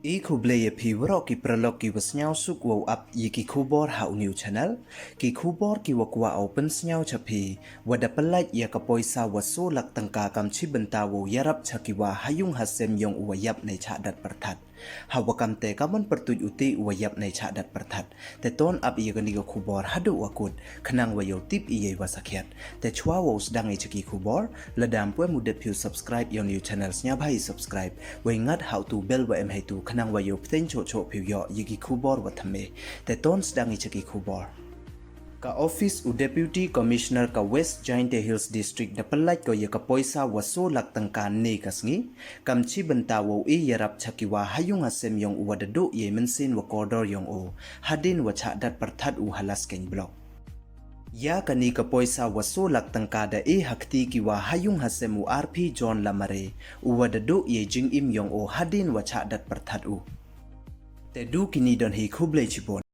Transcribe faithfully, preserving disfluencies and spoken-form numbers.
I khublei ya phi waroh ki paralok ki wa sniawsuk wow ap ya ki khubor ha u new channel. Ki khubor ki wa kwah u pynsniaw cha phi, wa da pynlait ya ka poisa wa soo lak tyngka kam chi bynta wow yarap cha ki wa ha yung ha sem yong u wa yap nei chah dat pyrthat. Ha wa kam te ka mon pyrtuit u te u wa yap nei chah dat pyrthat. Te ton ap ya kani ka khubor haduh wa kut, khnang wa yow tip ya i wa sakhiat. Te chwa wow sdang i cha ki khubor, lada ym pu em u dep phi u subscribe ya u new channel, sniawbha i subscribe, wei ngat ha u tu bell wa em hei tu, khnang wa yow pteng choh choh phi u yoh ya ki khubor wa thymme. Te ton sdang i cha ki khubor. Ka office u Deputy Commissioner ka West Jaintia Hills District da pynlait ko ya ka poisa wa soo lak tyngka ne ka sngi, kam chi bynta wow e yarap cha ki wa ha yung ha sem yong u wa da duh ya i mynsiem wa kordor yong u, hadien wa chah dat pyrthat u ha Laskeiñ Block. Ya kani ka poisa wa soo lak tyngka da e ha kti ki wa ha yung ha sem u R P John Lamare, u wa da duh ya i jingim yong u hadien wa chah dat pyrthat u. Te du kini don hi, khublei chibun.